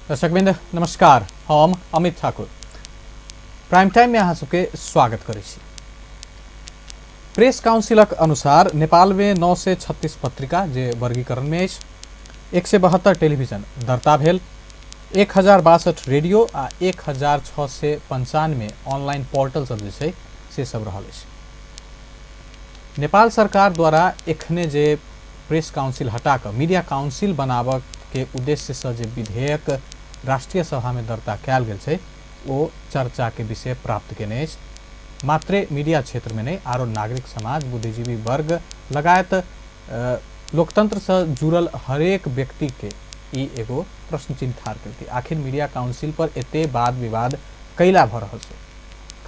दर्शकवृंद नमस्कार, हम Amit Thakur prime time में अहाँ सबके स्वागत करै छी। प्रेस काउंसिलक अनुसार नेपाल में 936 पत्रिका जे वर्गीकरण में अछि, 172 टेलीविजन दर्ता भेल, 1062 रेडियो आ 1695 ऑनलाइन पोर्टल सब जे छै से सब रहल अछि। नेपाल सरकार द्वारा एखने जे प्रेस काउंसिल हटा कऽ मीडिया काउंसिल बनाबऽ के उद्देश्यसँ जे विधेयक राष्ट्रीय सभामे दर्ता कयल गेल छै ओ चर्चाके विषय प्राप्त केने अछि। मात्रे मीडिया क्षेत्रमे नहि, आरो नागरिक समाज, बुद्धिजीवी वर्ग लगायत लोकतंत्रसँ जुड़ल हरेक व्यक्तिके ई एगो प्रश्न चिन्ह ठाढ़ केलकै। आखिर मीडिया काउंसिल पर एते वाद विवाद कैला भऽ रहल छै?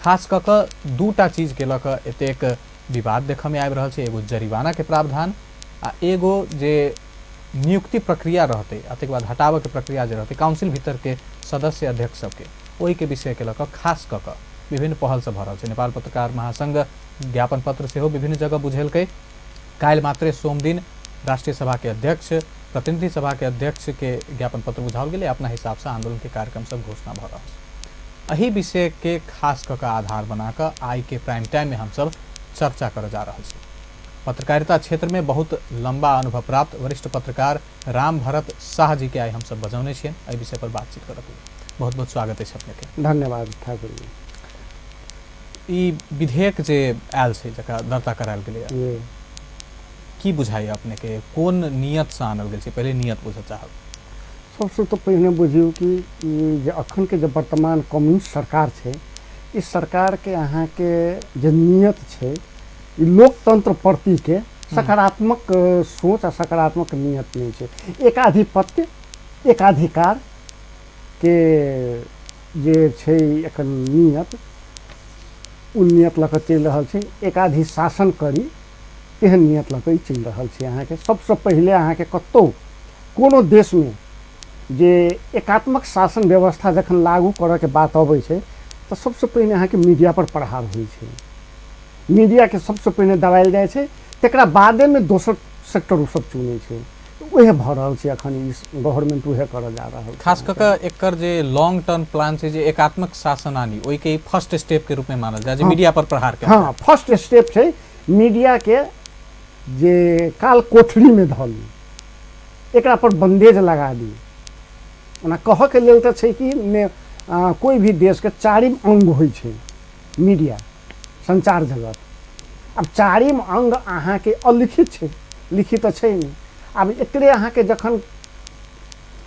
खास कऽ कऽ दूटा चीजके लऽ कऽ एतेक विवाद देखऽमे आबि रहल छै, एगो जरिवानाके प्रावधान आ एगो जे नियुक्ति प्रक्रिया रहतै आ ताहिके बाद हटाबऽके प्रक्रिया जे रहतै काउंसिल भीतरके सदस्य अध्यक्ष सबके, ओहिके विषयके लऽ कऽ खास कऽ कऽ विभिन्न पहल सब भऽ रहल छै। नेपाल पत्रकार महासंघ ज्ञापन पत्र सेहो विभिन्न जगह बुझेलकै। काल्हि मात्रे सोमदिन राष्ट्रीय सभाके अध्यक्ष, प्रतिनिधि सभाके अध्यक्षके ज्ञापन पत्र बुझाओल गेलै। अपना हिसाबसँ आंदोलनके कार्यक्रम सब घोषणा भऽ रहल छै। एहि विषयके खास कऽ कऽ आधार बना कऽ आइके प्राइम टाइममे हमसब चर्चा करऽ जा रहल छी। पत्रकारिता क्षेत्र में बहुत लंबा अनुभव प्राप्त वरिष्ठ पत्रकार राम भरत शाह जी के आइ हमसब बजौने छियनि एहि विषय पर बातचीत करऽ के लेल। बहुत बहुत स्वागत अछि अपने के। धन्यवाद ठाकुर जी। ई विधेयक जे आयल छै जकरा दर्ता करायल गेलैए, की बुझाइए अपने के, कोन नियत से आनल गेल छै? पहिले नियत बुझऽ चाहब। सबसँ तऽ पहिने बुझियौ कि ई जे अखनके जे वर्तमान कम्युनिस्ट सरकार छै, ई सरकारके अहाँके जे नियत छै ई लोकतंत्र प्रतिके सकारात्मक सोच आ सकारात्मक नियत नहि छै। एकाधिपत्य एकाधिकार के जे छै एखन नियत, ओ नियत लऽ कऽ चलि रहल छै। एकाधिशासन करी तेहन नियत लऽ कऽ ई चलि रहल छै। अहाँके सबसँ पहिले अहाँके कतहु कोनो देशमे जे एकात्मक शासन व्यवस्था जखन लागू करऽके बात अबै छै तऽ सबसँ पहिने अहाँके मीडियापर प्रहार होइ छै। मीडियाके सबसँ पहिने दबायल जाइ छै, तकरा बादेमे दोसर सेक्टर ओ सब चुनै छै। उएह भऽ रहल छै अखन, ई गवर्नमेंट उएह करऽ जा रहल छै। खास कऽ कऽ एकर जे लॉन्ग टर्म प्लान छै जे एकात्मक शासन आनी, ओहिके ई फर्स्ट स्टेप के रूप में मानल जाय जे मीडिया पर प्रहार कयल। हँ, फर्स्ट स्टेप छै मीडियाके जे काल कोठरीमे धऽ ली, एकरा पर बंदेज लगा दी। ओना कहऽके लेल तऽ छै कि ने कोइ भी देशके चारिम अंग होइ छै मीडिया, संचार जगत। आब चारिम अंग अहाँके अलिखित छै, लिखित तऽ छै नहि। आब एकरे अहाँके जखन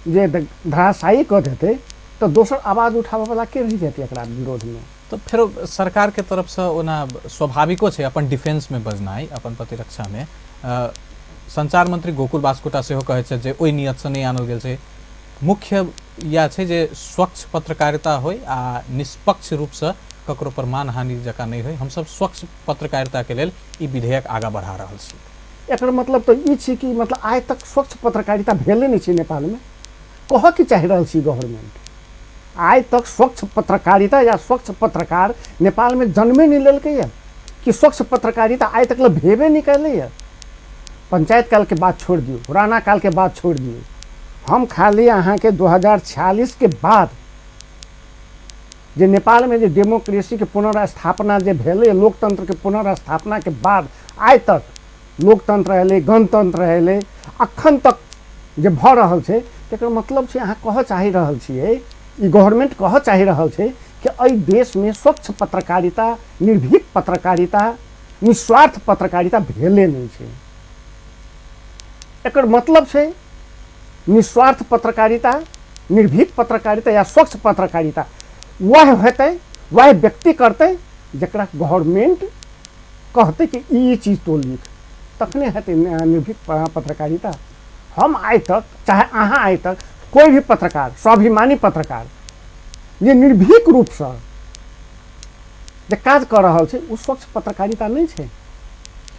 जे धराशायी कऽ देतै तऽ दोसर आवाज उठाबऽवला के रहि जेतै एकरा विरोधमे? तऽ फेरो सरकारके तरफसँ ओना स्वाभाविको छै अपन डिफेंसमे बजनाइ, अपन प्रतिरक्षामे। संचार मंत्री गोकुल बास्कोटा सेहो कहै छथि जे ओहि नियतसँ नहि आनल गेल छै। मुख्य इएह छै जे स्वच्छ पत्रकारिता होइ आ निष्पक्ष रूपसँ ककरो पर मानहानि जकाँ नहि होइ। हमसब स्वच्छ पत्रकारिताके लेल ई विधेयक आगाँ बढ़ा रहल छी। एकर मतलब तऽ ई छै कि मतलब आइ तक स्वच्छ पत्रकारिता भेले नहि छै नेपालमे। कहऽ की चाहि रहल छी गवर्नमेंट? आइ तक स्वच्छ पत्रकारिता या स्वच्छ पत्रकार नेपालमे जन्मे नहि लेलकैए कि स्वच्छ पत्रकारिता आइ तक लए भेबे नहि कयलैए। पंचायत कालके बात छोड़ि दियौ, राणा कालके बात छोड़ि दियौ, हम खाली अहाँके 2046 के बाद जे नेपालमे जे डेमोक्रेसीके पुनर्स्थापना जे भेलै, लोकतंत्रके पुनर्स्थापनाके बाद आइ तक लोकतंत्र अयलै, गणतंत्र अयलै, अखन तक जे भऽ रहल छै तकर मतलब छै अहाँ कहऽ चाहि रहल छियै, ई गवर्नमेंट कहऽ चाहि रहल छै कि एहि देशमे स्वच्छ पत्रकारिता, निर्भीक पत्रकारिता, निस्वार्थ पत्रकारिता भेले नहि छै। एकर मतलब छै निस्वार्थ पत्रकारिता, निर्भीक पत्रकारिता या स्वच्छ पत्रकारिता वह हेतै, वह व्यक्ति करतै जकरा गवर्नमेंट कहतै कि ई चीज तो लिख, तखने हेतै निर्भीक पत्रकारिता। हम आइ तक, चाहे अहाँ आइ तक, कोई भी पत्रकार, स्वाभिमानी पत्रकार जे निर्भीक रूपसँ जे काज कऽ रहल छै ओ स्वच्छ पत्रकारिता नहि छै।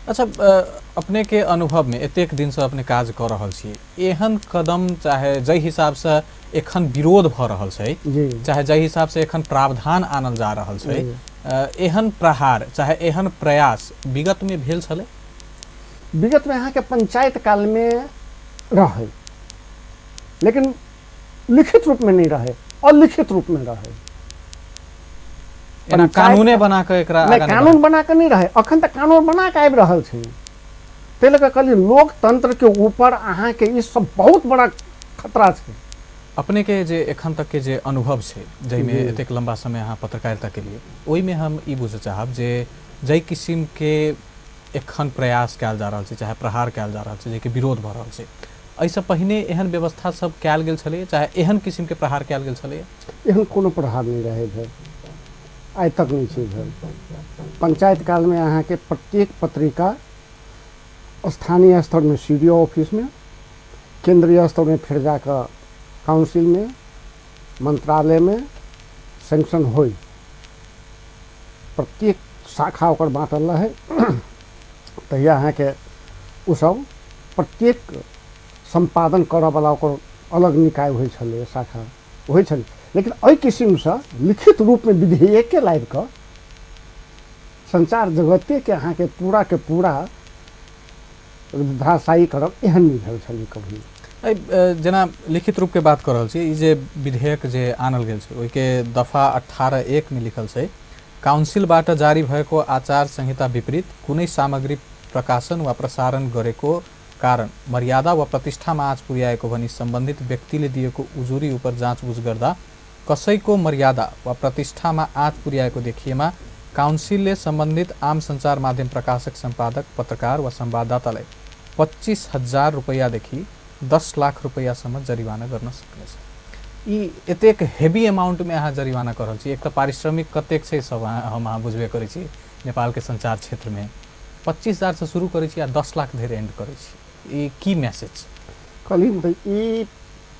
अच्छा, अपने के अनुभव में एतेक दिन से अपने काज कऽ रहल छी, एहन कदम चाहे जाहि हिसाब से एखन विरोध भऽ रहल छै, चाहे जाहि हिसाब से एखन प्रावधान आनल जा रहल छै, एहन प्रहार चाहे एहन प्रयास विगत में भेल छलै? विगत में अहाँके पंचायत काल में रहै, लेकिन लिखित रूपमे नहि रहै, अलिखित रूपमे रहै। एना कानूने बना कऽ एकरा नहि, कानून बना कऽ नहि रहै, अखन तऽ कानून बना कऽ आबि रहल छै। ताहि लऽ कऽ कहलियै लोकतंत्रके ऊपर अहाँके ई सब बहुत बड़ा खतरा छै। अपने के जे एखन तक के जे अनुभव छै, जाहिमे एतेक लम्बा समय अहाँ पत्रकारिता के लिए, ओहिमे हम ई बुझऽ चाहब जे जाहि किसिम के एखन प्रयास कयल जा रहल छै, चाहे प्रहार कयल जा रहल छै, जाहिके विरोध भऽ रहल छै, एहिसँ पहिने एहन व्यवस्था सब कयल गेल छलैए, चाहे एहन किसिम के प्रहार कयल गेल छलैए? एहन कोनो प्रहार नहि रहै भेल, आइ तक नहि छै भेल। पंचायत कालमे अहाँके प्रत्येक पत्रिका स्थानीय स्तरमे सी डी ओ ऑफिसमे, केंद्रीय स्तरमे फेर जाकऽ काउंसिलमे, मंत्रालयमे सैंक्शन होइ, प्रत्येक शाखा ओकर बाँटल रहै। तहिया अहाँके ओसब प्रत्येक सम्पादन करऽवला ओकर अलग निकाय होइ छलै, शाखा होइ छलै। लेकिन एहि किसिमसँ लिखित रूपमे विधेयके लाबि कऽ संचार जगतेके अहाँके पूरा के पूरा धराशायी करब, एहन नहि भेल छलै कभी। जेना लिखित रूपके बात कऽ रहल छी, ई जे विधेयक जे आनल गेल छै ओहिके दफा 18(1) मे लिखल छै, काउन्सिलबाट जारी भएको आचार संहिता विपरीत कुनै सामग्री प्रकाशन वा प्रसारण गरेको कारण मर्यादा वा प्रतिष्ठामा आँच पुर्याएको भनी सम्बन्धित व्यक्तिले दिएको उजुरी उपर जाँचबुझ गर्दा कसैको मर्यादा वा प्रतिष्ठामा आँच पुर्याएको देखिएमा काउन्सिलले सम्बन्धित आम सञ्चार माध्यम प्रकाशक, सम्पादक, पत्रकार वा संवाददातालाई 25,000 रुपैयाँदेखि 10 लाख रुपैयाँसम्म जरिवाना गर्न सक्नेछ। ई एतेक हेवी अमाउंटमे अहाँ जरिवाना कऽ रहल छी। एक तऽ पारिश्रमिक कतेक छै सब हम अहाँ बुझबे करै छी नेपालके संचार क्षेत्रमे। 25,000 से शुरू करै छी आ 10 लाख धरि एंड करै छी। ई की मैसेज छै? कहली तऽ ई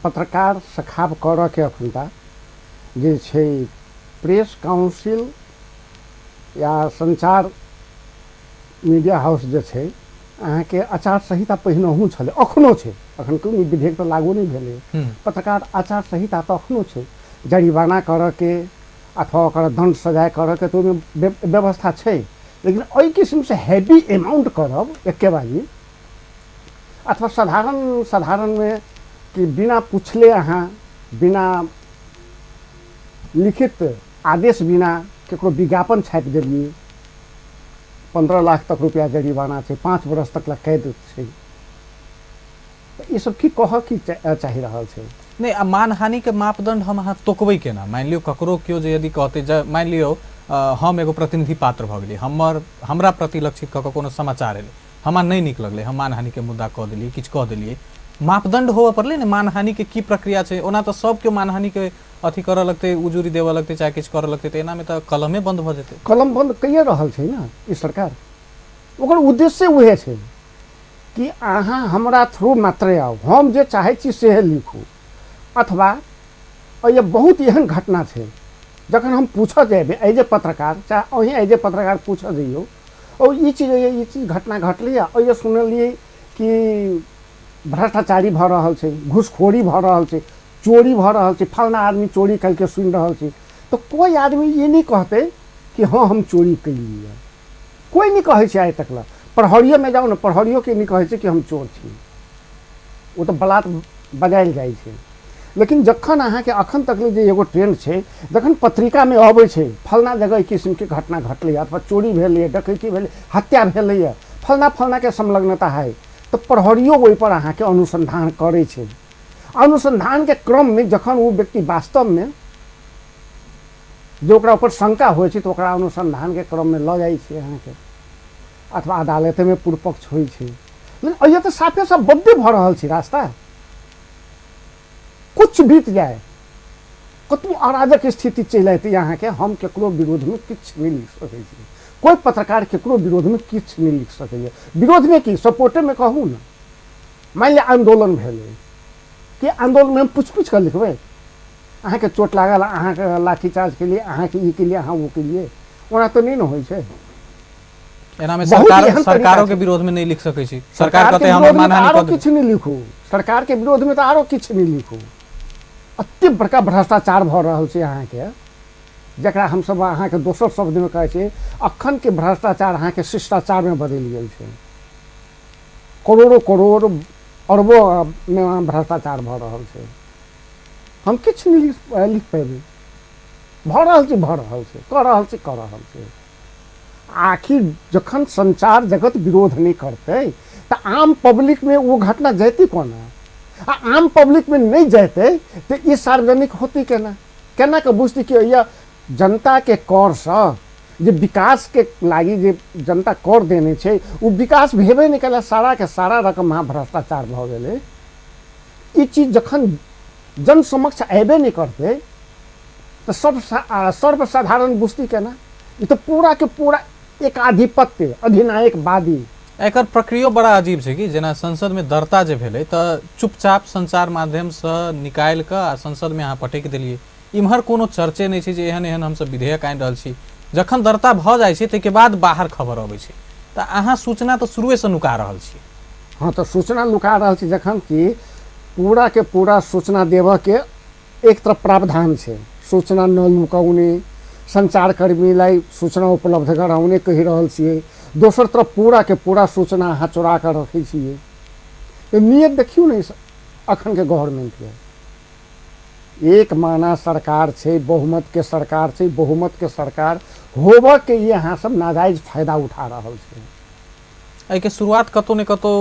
पत्रकार सखाब करऽके अखुनता जे छै प्रेस काउंसिल या संचार मीडिया हाउस जे छै अहाँके आचार संहिता पहिनहुँ छलै, अखनो छै, अखन कोनो विधेयक तऽ लागू नहि भेलै। पत्रकार आचार संहिता तऽ अखनो छै, जरिमाना करऽके अथवा ओकर दंड सजाय करऽके तऽ ओहिमे व्यवस्था छै। लेकिन एहि किसिमसँ हैवी अमाउंट करब एके बारी अथवा साधारण साधारणमे कि बिना पूछले अहाँ बिना लिखित आदेश बिना केकरो विज्ञापन छापि देलियै, 15 लाख तक रुपया जरिमाना छै, 5 वर्ष तक ला कैद छै, तऽ ई सब की कहऽ की चाहि रहल छै? नहि, आ मानहानिके मापदंड हम अहाँ तोकबै केना? मानि लियौ ककरो केओ जे यदि कहतै, जे मानि लियौ हम एगो प्रतिनिधि पात्र भऽ गेलियै, हमरा प्रति लक्षित कऽ कऽ कोनो समाचार एलै, हमरा नहि नीक लगलै, हम मानहानिके मुद्दा कऽ देलियै, किछु कऽ देलियै, मापदंड होबऽ पड़लै ने मानहानिके की प्रक्रिया छै। ओना तऽ सब केओ मानहानिके अथी करऽ लगतै, उजुरी देबऽ लगतै, चाहे किछु करऽ लगतै, तऽ एनामे तऽ कलमे बन्द भऽ जेतै। कलम बन्द कैए रहल छै ने ई सरकार। ओकर उद्देश्य उएह छै कि अहाँ हमरा थ्रू मात्रे आउ, हम जे चाहै छी सेहे लिखू। अथवा एहि बहुत एहन घटना छै जखन हम पूछऽ जेबै एज ए पत्रकार, चाहे अहीं एज ए पत्रकार पूछऽ जइयौ, ओ ई चीज ई चीज घटना घटलैए, एहि सुनलियै कि भ्रष्टाचारी भऽ रहल छै, घूसखोरी भऽ रहल छै, चोरी भऽ रहल छै, फलना आदमी चोरी करिके सुनि रहल छै, तऽ कोइ आदमी ई नहि कहतै कि हँ हम चोरी केलियै। कोइ नहि कहै छै आइ तक ला। प्रहरियोमे जाउ ने, प्रहरियोके नहि कहै छै कि हम चोर छी, ओ तऽ बलात् बजायल जाइ छै। लेकिन जखन अहाँके अखन तक जे एगो ट्रेंड छै, जखन पत्रिकामे अबै छै फलना जगह एहि किसिमके घटना घटलैए, अथवा चोरी भेलैए, डकैती भेलै, हत्या भेलैए, फलना फलनाके संलग्नता है, तऽ प्रहरियो ओहिपर अहाँके अनुसन्धान करै छै। अनुसन्धानके क्रममे जखन ओ व्यक्ति वास्तवमे जे ओकरा ऊपर शंका होइ छै तऽ ओकरा अनुसन्धानके क्रममे लऽ जाइ छै अहाँके, अथवा अदालतमे पूर्वपक्ष होइ छै। लेकिन एहिए तऽ साफे साफ बदले भऽ रहल छै रास्ता। कुछ बीत जाए, कतबो अराजक स्थिति चलि अयतै अहाँके, हम केकरो विरोधमे किछु नहि लिख सकै छी, कोइ पत्रकार केकरो विरोधमे किछु नहि लिख सकैए। विरोधमे की, सपोर्टेमे कहू ने। मानि लिअ आन्दोलन भेलै, कि आन्दोलनमे हम पूछि पूछि कऽ लिखबै? अहाँके चोट लागल, अहाँके लाठीचार्ज केलियै, अहाँके ई केलियै, अहाँ ओ केलियै, ओना तऽ नहि ने होइ छै। एनामे सरकार सरकारों के विरोध में नहीं लिख सकै छी। सरकार कहते हमर मानहानि आरो किछु नहि लिखू, सरकार के विरोध में तऽ आरो किछु नहि लिखू। अते बड़का भ्रष्टाचार भऽ रहल छै अहाँके, जकरा हमसब अहाँके दोसर शब्दमे कहै छियै, अखन के भ्रष्टाचार अहाँके शिष्टाचारमे बदलि गेल छै। करोड़ों करोड़ अरबों मे भ्रष्टाचार भऽ रहल छै। हम किछु नहि लिख पेबै। भऽ रहल छै, भऽ रहल छै, कऽ रहल छै, कऽ रहल छै। आखिर जखन संचार जगत विरोध नहि करतै तऽ आम पब्लिकमे ओ घटना जैतै कोना? आ आम पब्लिकमे नहि जैतै तऽ ई सार्वजनिक होतै केना? केना कऽ बुझतै कि यह जनताके करसँ जे विकासके लागि जे जनता कर देने छै ओ विकास भेबे नहि कयलै, साराके सारा रकम वहाँ भ्रष्टाचार भऽ गेलै। ई चीज जखन जन समक्ष अयबे नहि करतै तऽ सब सर्वसाधारण बुझतै केना? ई तऽ पूरा के पूरा एकाधिपत्य अधिनायकवादी। एकर प्रक्रियो बड़ा अजीब छै कि जेना संसदमे दर्ता जे भेलै तऽ चुपचाप संचार माध्यमसँ निकालि कऽ आ संसदमे अहाँ पटकि देलियै। इम्हर कोनो चर्चे नहि छै जे एहन एहन हमसब विधेयक आनि रहल छी। जखन दर्ता भऽ जाइ छै ताहिके बाद बाहर खबर अबै छै, तऽ अहाँ सूचना तऽ शुरुएसँ नुका रहल छी। हँ, तऽ सूचना नुका रहल छी, जखन कि पूरा के पूरा सूचना देबऽके एक तरफ प्रावधान छै, सूचना न नुकाउने, सञ्चारकर्मीलाई सूचना उपलब्ध गराउने कहि रहल छियै, दोसर तरफ पूरा के पूरा सूचना अहाँ चोरा कऽ रखै छियै। नियत देखियौ ने अखनके गवर्नमेंटके। एक माना सरकार छै, बहुमत के सरकार छै, बहुमत के सरकार होबऽ के ई अहाँ सब नाजायज फायदा उठा रहल छै। एहिके शुरुआत कतौ ने कतौ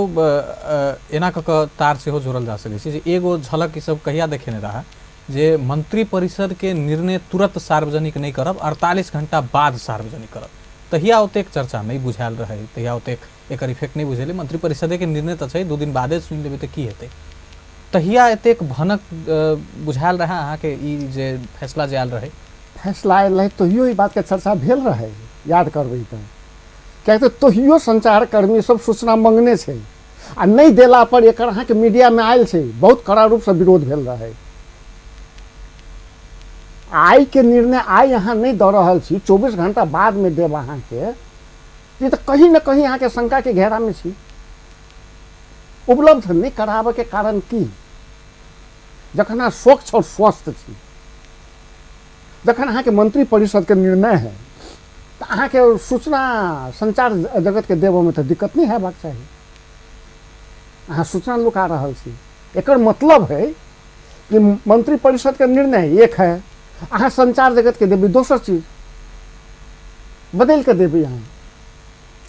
एना कऽ कऽ तार सेहो जोड़ल जा सकै छै जे एगो झलक ई सब कहिया देखेने रहा जे मंत्री परिषद के निर्णय तुरंत सार्वजनिक नहि करब, 48 घंटा बाद सार्वजनिक करब। तहिया ओतेक चर्चा नहि बुझायल रहै, तहिया ओतेक एकर इफेक्ट नहि बुझेलै। मंत्री परिषदे के निर्णय तऽ छै, 2 दिन बादे सुनि लेबै तऽ की हेतै। तहिया एतेक भनक बुझायल रहै अहाँके ई जे फैसला जे आयल रहै? फैसला आयल रहै तहियो ई बातके चर्चा भेल रहै, याद करबै तऽ, किएक तऽ तहियो सञ्चारकर्मी सब सूचना मंगने छै आ नहि देला पर एकर अहाँके मीडियामे आयल छै, बहुत कड़ा रूपसँ विरोध भेल रहै। आइ के निर्णय आइ अहाँ नहि दऽ रहल छी, 24 घंटा बादमे देब अहाँके, ई तऽ कहीं ने कहीं अहाँके शंकाके घेरामे छी। उपलब्ध नहि कराबऽके कारण की? जखन अहाँ स्वच्छ और स्वस्थ छी, जखन अहाँके मंत्री परिषदके निर्णय है तऽ अहाँके सूचना संचार जगतके देबऽमे तऽ दिक्कत नहि हेबाक चाही। अहाँ सूचना लुका रहल छी, एकर मतलब है कि मंत्री परिषदके निर्णय एक है, अहाँ संचार जगतके देबै दोसर चीज, बदलि कऽ देबै अहाँ।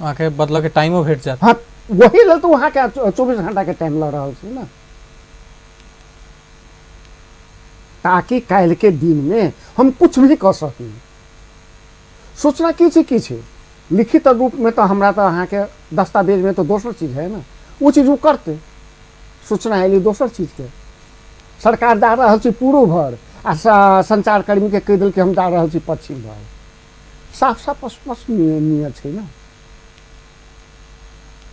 अहाँके बदलऽके टाइमो भेट जायत। हाँ, वही लेल तऽ अहाँके 24 घंटाके टाइम लऽ रहल छी ने, ताकि काल्हिके दिनमे हम कुछ भी कऽ सकी। सूचना की छै, की छै लिखित रूपमे तऽ हमरा तऽ अहाँके दस्तावेजमे तऽ दोसर चीज है ने, ओ चीज ओ करतै। सूचना एली दोसर चीजके, सरकार जा रहल छै पूर्व भर आ सञ्चारकर्मीके कहि देलकै हम जा रहल छी पश्चिम भर। साफ साफ स्पष्ट नियत छै ने।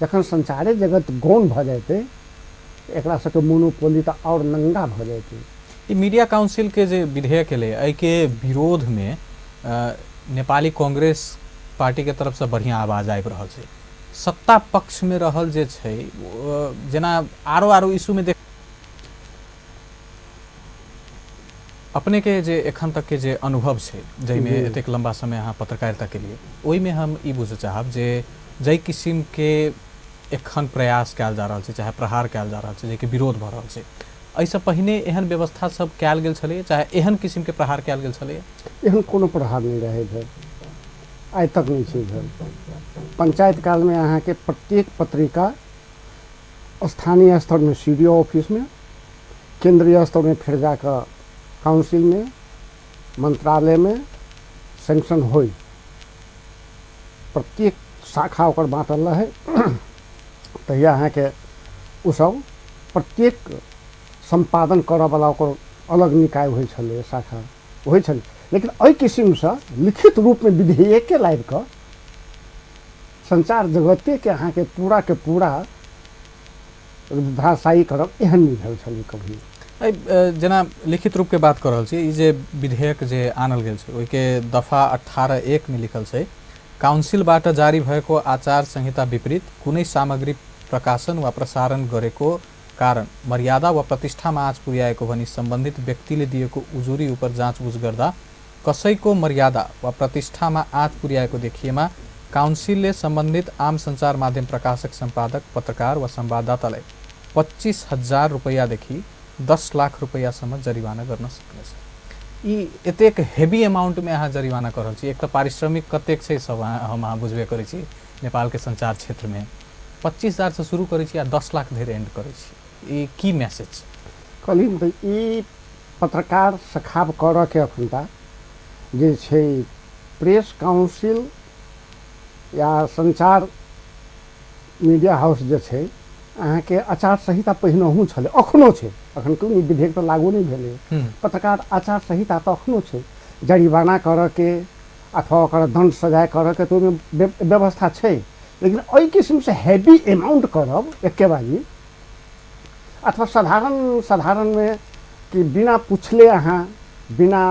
जखन संचारे जगत गौण भऽ जेतै, एकरा सबके मोनोपोली तऽ आओर नंगा भऽ जेतै। ई मीडिया काउंसिल के जे विधेयक एलै एहिके विरोध में नेपाली कांग्रेस पार्टी के तरफ से बढ़िया आवाज आबि रहल छै। सत्ता पक्ष में रहल जे छै जेना आरो आरो इशू में देख अपने के जे एखन तक के जे अनुभव छै, जाहिमे एतेक लंबा समय अहाँ पत्रकारिता के लिए, ओहिमे हम ई बुझऽ चाहब जे जाहि किसिम के एखन प्रयास कयल जा रहल छै, चाहे प्रहार कयल जा रहल छै, जाहिके विरोध भऽ रहल छै, एहिसँ पहिने एहन व्यवस्था सब कयल गेल छलै, चाहे एहन किसिम के प्रहार कयल गेल छलै? एहन कोनो प्रहार नहि रहै भेल, आइ तक नहि छै भेल। पंचायत कालमे अहाँके प्रत्येक पत्रिका स्थानीय स्तरमे सी डी ओ ऑफिसमे, केंद्रीय स्तरमे फेर जाकऽ काउंसिलमे, मंत्रालयमे सैंक्शन होइ, प्रत्येक शाखा ओकर बाँटल रहै। तहिया अहाँके ओसब प्रत्येक सम्पादन करऽवला ओकर अलग निकाय होइ छलै, शाखा होइ छलै। लेकिन एहि किसिमसँ लिखित रूपमे विधेयके लाबिकऽ संचार जगतेके अहाँके पूरा के पूरा धराशायी करब, एहन नहि भेल छलै कभी। जेना लिखित रूपके बात कऽ रहल छी, ई जे विधेयक जे आनल गेल छै ओहिके दफा 18(1) में लिखल छै, काउन्सिलबाट जारी भएको आचार संहिता विपरीत कुनै सामग्री प्रकाशन वा प्रसारण गरेको कारण मर्यादा वा प्रतिष्ठामा आँच पुर्याएको भनी सम्बन्धित व्यक्तिले दिएको उजुरी उपर जाँचबुझ गर्दा कसैको मर्यादा वा प्रतिष्ठामा आँच पुर्याएको देखिएमा काउन्सिलले सम्बन्धित आम सञ्चार माध्यम प्रकाशक, सम्पादक, पत्रकार वा संवाददातालाई 25,000 रुपैयाँदेखि 10 लाख रुपैयासम्म जरिवाना गर्न सक्नेछ। ई एतेक हेवी अमाउंटमे अहाँ जरिवाना कऽ रहल छी। एक तऽ पारिश्रमिक कतेक छै सब हम अहाँ बुझबे करै छी नेपालके संचार क्षेत्रमे। 25,000 से शुरू करै छी आ 10 लाख धरि एंड करै छी। ई की मैसेज छै? कहली तऽ ई पत्रकार सखाब करऽके अखुनता जे छै प्रेस काउंसिल या संचार मीडिया हाउस जे छै अहाँके आचार संहिता पहिनहुँ छलै, अखनो छै, अखन कोनो विधेयक तऽ लागू नहि भेलै। पत्रकार आचार संहिता तऽ अखनो छै, जरिमाना करऽके अथवा ओकर दंड सजाय करऽके तऽ ओहिमे व्यवस्था छै, लेकिन एहि किसिमसँ हैवी अमाउंट करब एके बारी अथवा साधारण साधारणमे कि बिना पुछले अहाँ बिना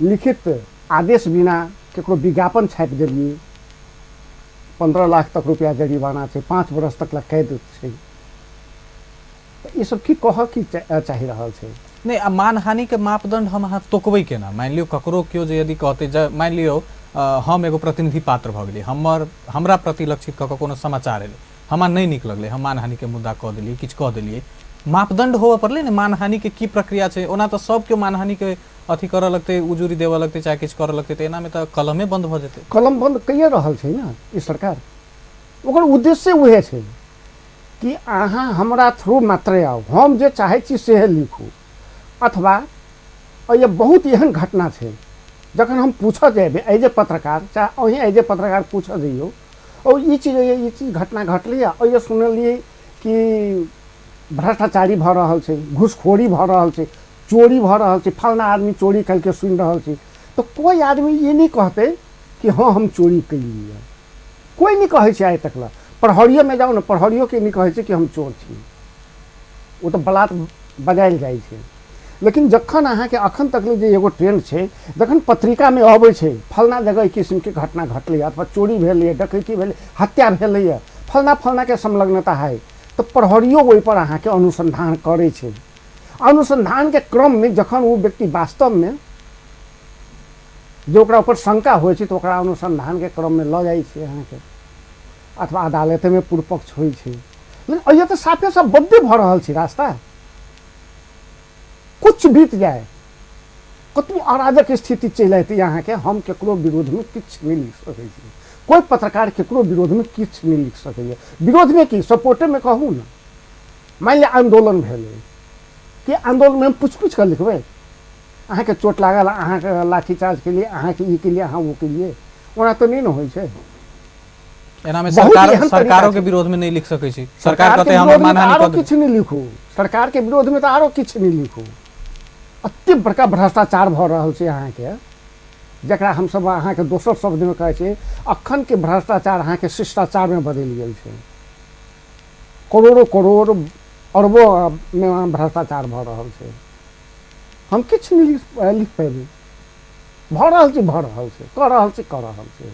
लिखित आदेश बिना केकरो विज्ञापन छापि देलियै, 15 लाख तक रुपया जरिमाना छै, 5 वर्ष तक ला कैद छै, तऽ ई सब की कहऽ की चाहि रहल छै? नहि, आ मानहानिके मापदंड हम अहाँ तोकबै केना? मानि लियौ ककरो केओ जे यदि कहतै, जे मानि लियौ हम एगो प्रतिनिधि पात्र भऽ गेलियै, हमरा प्रति लक्षित कऽ कऽ कोनो समाचार एलै, हमरा नहि नीक लगलै, हम मानहानिके मुद्दा कऽ देलियै, किछु कऽ देलियै, मापदंड होबऽ पड़लै ने। मानहानिके की प्रक्रिया छै? ओना तऽ सब केओ मानहानिके अथी करऽ लगतै, उजूरी देबऽ लगतै, चाहे किछु करऽ लगतै, तऽ एनामे तऽ कलमे बंद भऽ जेतै। कलम बंद कैये रहल छै ने ई सरकार। ओकर उद्देश्य उएह छै कि अहाँ हमरा थ्रू मात्रे आउ, हम जे चाहै छी सेहे लिखू। अथवा एहि बहुत एहन घटना छै जखन हम पूछऽ जेबै एज ए पत्रकार, चाहे अहीं एज ए पत्रकार पूछऽ जइयौ, ओ ई चीज ई चीज घटना घटलैए, एहि सुनलियै कि भ्रष्टाचारी भऽ रहल छै, घूसखोरी भऽ रहल छै, चोरी भऽ रहल छै, फलना आदमी चोरी करिके सुनि रहल छी, तऽ कोइ आदमी ई नहि कहतै कि हँ हम चोरी केलियै। कोइ नहि कहै छै आइ तक लए। प्रहरियोमे जाउ ने, प्रहरियोके नहि कहै छै कि हम चोर छी, ओ तऽ बलात् बजायल जाइ छै। लेकिन जखन अहाँके अखन तक जे एगो ट्रेंड छै, जखन पत्रिकामे अबै छै फलना जगह एहि किसिमके घटना घटलैए, अथवा चोरी भेलैए, डकैती भेलै, हत्या भेलैए, फलना फलनाके संलग्नता है, तऽ प्रहरियो ओहिपर अहाँके अनुसन्धान करै छै। अनुसन्धानके क्रममे जखन ओ व्यक्ति वास्तवमे जे ओकरा ऊपर शंका होइ छै तऽ ओकरा अनुसन्धानके क्रममे लऽ जाइ छै अहाँके, अथवा अदालतमे पूर्वपक्ष होइ छै। लेकिन एहिए तऽ साफे साफ बदले भऽ रहल छै रास्ता। कुछ बीत जाए, कतबो अराजक स्थिति चलि अयतै अहाँके, हम केकरो विरोधमे किछु नहि लिख सकै छी, कोइ पत्रकार केकरो विरोधमे किछु नहि लिख सकैए। विरोधमे की, सपोर्टेमे कहू ने। मानि लिअ आन्दोलन भेलै, कि आन्दोलनमे हम पूछि पूछि कऽ लिखबै? अहाँके चोट लागल, अहाँके लाठीचार्ज केलियै, अहाँके ई केलियै, अहाँ ओ केलियै, ओना तऽ नहि ने होइ छै। एनामे सरकार सरकारों के विरोध में नहीं लिख सकै छी। सरकार कहते हमर मानहानि आरो किछु नहि लिखू, सरकार के विरोध में तऽ आरो किछु नहि लिखू। अते बड़का भ्रष्टाचार भऽ रहल छै अहाँके, जकरा हमसब अहाँके दोसर शब्दमे कहै छियै, अखन के भ्रष्टाचार अहाँके शिष्टाचारमे बदलि गेल छै। करोड़ों करोड़ अरबों मे भ्रष्टाचार भऽ रहल छै। हम किछु नहि लिख पेबै, भऽ रहल छै, भऽ रहल छै, कऽ रहल छै, कऽ रहल छै।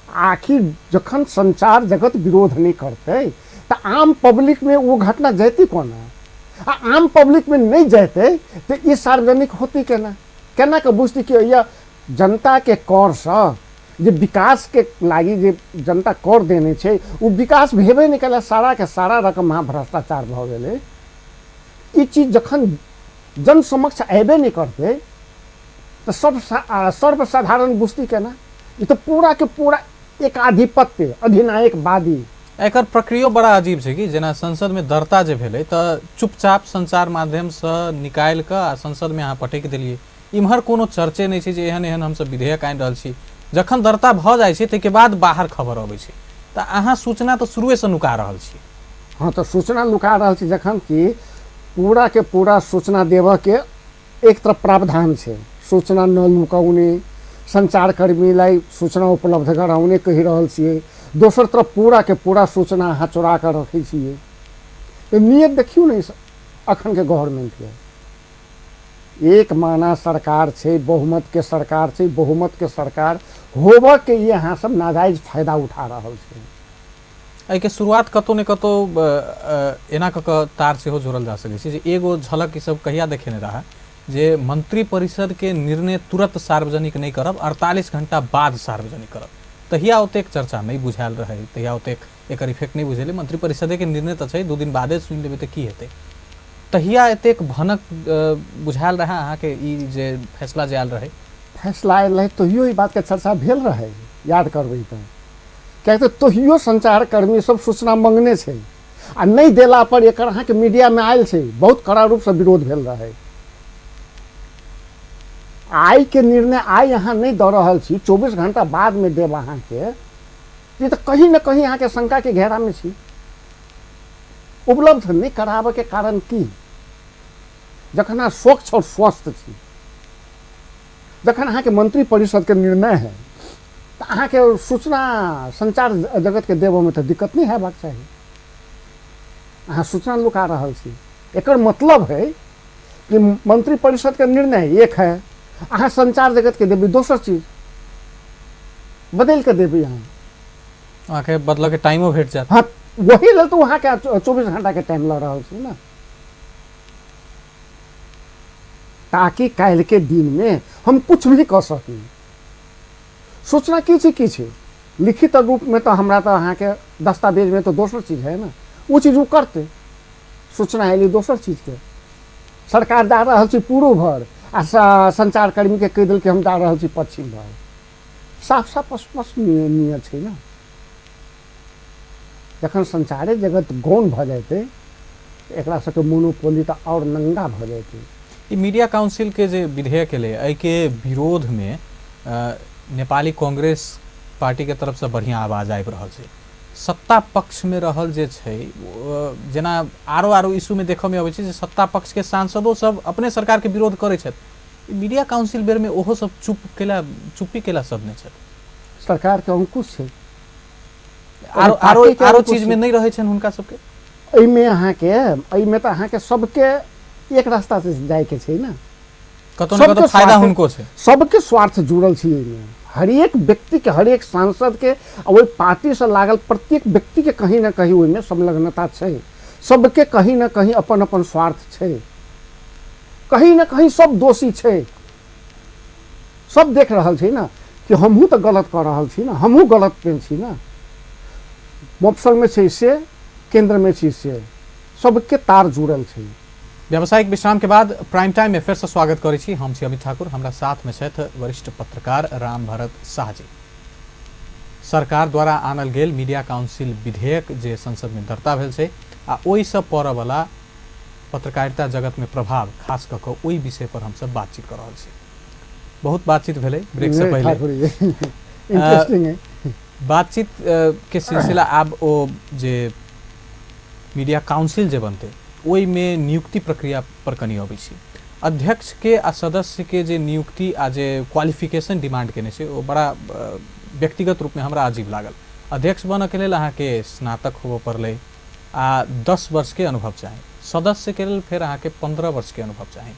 आखिर जखन संचार जगत विरोध नहि करतै तऽ आम पब्लिकमे ओ घटना जैतै कोना? आ आम पब्लिकमे नहि जैतै तऽ ई सार्वजनिक होतै केना? केना कऽ बुझतै कि यह जनताके करसँ जे विकासके लागि जे जनता कर देने छै ओ विकास भेबे नहि कयलै, साराके सारा रकम वहाँ भ्रष्टाचार भऽ गेलै। ई चीज जखन जन समक्ष अयबे नहि करतै तऽ सब सर्वसाधारण बुझतै केना? ई तऽ पूरा के पूरा एकाधिपत्य अधिनायकवादी। एकर प्रक्रियो बड़ा अजीब छै कि जेना संसदमे दर्ता जे भेलै तऽ चुपचाप संचार माध्यमसँ निकालि कऽ आ संसदमे अहाँ पटकि देलियै, इम्हर कोनो चर्चे नहि छै जे एहन एहन हमसब विधेयक आनि रहल छी। जखन दर्ता भऽ जाइ छै ताहिके बाद बाहर खबर अबै छै, तऽ अहाँ सूचना तऽ शुरुएसँ नुका रहल छी। हँ, तऽ सूचना नुका रहल छी, जखन कि पूरा के पूरा सूचना देबऽके एक तरफ प्रावधान छै, सूचना न नुकाउने, सञ्चारकर्मीलाई सूचना उपलब्ध गराउने कहि रहल छियै, दोसर तरफ पूरा के पूरा सूचना अहाँ चोरा कऽ रखै छियै। तऽ नियत देखियौ ने अखनके गवर्नमेंटके, एक माना सरकार छै, बहुमत के सरकार छै, बहुमत के सरकार होबऽ के ई अहाँ सब नाजायज फायदा उठा रहल छै। एहिके शुरुआत कतौ ने कतौ एना कऽ कऽ तार सेहो जोड़ल जा सकै छै जे एगो झलक ई सब कहिया देखेने रहा जे मंत्री परिषद के निर्णय तुरंत सार्वजनिक नहि करब, 48 घंटा बाद सार्वजनिक करब। तहिया ओतेक चर्चा नहि बुझायल रहै, तहिया ओतेक एकर इफेक्ट नहि बुझेलै। मंत्री परिषदे के निर्णय तऽ छै, 2 दिन बादे सुनि लेबै तऽ की हेतै। तहिया एतेक भनक बुझायल रहै अहाँके ई जे फैसला जे आयल रहै? फैसला आयल रहै तहियो ई बातके चर्चा भेल रहै, याद करबै तऽ, किएक तऽ तहियो संचारकर्मी सब सूचना मंगने छै आ नहि देला पर एकर अहाँके मीडियामे आयल छै, बहुत कड़ा रूपसँ विरोध भेल रहै। आइ के निर्णय आइ अहाँ नहि दऽ रहल छी, 24 घंटा बादमे देब अहाँके, ई तऽ कहीं ने कहीं अहाँके शंकाके घेरामे छी। उपलब्ध नहि कराबऽके कारण की? जखन अहाँ स्वच्छ और स्वस्थ छी, जखन अहाँके मंत्री परिषदके निर्णय है, तऽ अहाँके सूचना संचार जगतके देबऽमे तऽ दिक्कत नहि हेबाक चाही। अहाँ सूचना लुका रहल छी, एकर मतलब है कि मंत्री परिषद के निर्णय एक है, अहाँ संचार जगत के देबी दोसर चीज बदल के देबी। अहाँ अहाँके बदलऽ के टाइमो भेट जायत। हाँ, वही लेल तऽ अहाँके 24 घंटा के टाइम लऽ रहल छी ने, ताकि काल्हि के दिन में हम कुछ भी कऽ सकी। सूचना की छै, की छै लिखित रूप में तऽ हमरा तऽ अहाँके दस्तावेज में तऽ दोसर चीज है ने, ओ चीज ओ करतै। सूचना एली दोसर चीजके, सरकार जा रहल छै पूर्व भर आ संचारकर्मीके कहि देलकै हम जा रहल छी पश्चिम भर। साफ साफ स्पष्ट नियत छै ने। जखन संचारे जगत गौण भऽ जेतै, एकरा सबके मोनोपोली तऽ आओर नंगा भऽ जेतै। ई मीडिया काउंसिल के जे विधेयक एलै, एहिके विरोध में नेपाली कांग्रेस पार्टी के तरफ से बढ़िया आवाज आबि रहल छै। सत्ता पक्ष में रहल जे छै, जेना आरो आरो इशू में देखऽ में अबै छै जे सत्ता पक्ष के सांसदो सब अपने सरकार के विरोध करै छथि, मीडिया काउंसिल बेर में ओहो सब चुप्पी केला सब नहि छथि। सरकार के अंकुश छै, आरो आरो आरो चीज में नहि रहै छनि हुनका सबके। एहिमे अहाँके एहिमे तऽ अहाँके सबके एक रास्ता से जायके छै ने, कतौ न कतौ फायदा हुनको छै, सबके स्वार्थ जुड़ल छै एहिमे। हरेक व्यक्तिके, हरेक सांसदके आ ओहि पार्टीसँ लागल प्रत्येक व्यक्तिके कहीं ने कहीं ओहिमे संलग्नता छै, सबके कहीं ने कहीं अपन अपन स्वार्थ छै, कहीं ने कहीं सब दोषी छै। सब देख रहल छै ने कि हमहूँ तऽ गलत कऽ रहल छी ने, हमहूँ गलत पे छी ने। मफसलमे छै से, केन्द्रमे छै से, सबके तार जुड़ल छै। व्यावसायिक विश्राम के बाद प्राइम टाइम में फिर से स्वागत करै छी। हम छी अमित ठाकुर, हमरा साथ में छथि वरिष्ठ पत्रकार राम भरत शाह जी। सरकार द्वारा आनल गेल मीडिया काउंसिल विधेयक जे संसद में दर्ता भेल छै आ ओहिसँ पड़यवला पत्रकारिता जगत में प्रभाव, खास कऽ कऽ ओहि विषय पर हमसब बातचीत कऽ रहल छी। बहुत बातचीत भेलै ब्रेक से पहिले। इंटरेस्टिंग है बातचीत के सिलसिला। आब ओ जे मीडिया काउंसिल जे बनतै ओहिमे नियुक्ति प्रक्रिया पर कनि अबै छी। अध्यक्ष के आ सदस्य के जे नियुक्ति आ जे क्वालिफिकेशन डिमांड केने छै ओ बड़ा व्यक्तिगत रूपमे हमरा अजीब लागल। अध्यक्ष बनऽके लेल अहाँके स्नातक होबऽ पड़लै आ 10 वर्षके अनुभव चाही, सदस्यके लेल फेर अहाँके 15 वर्षके अनुभव चाही।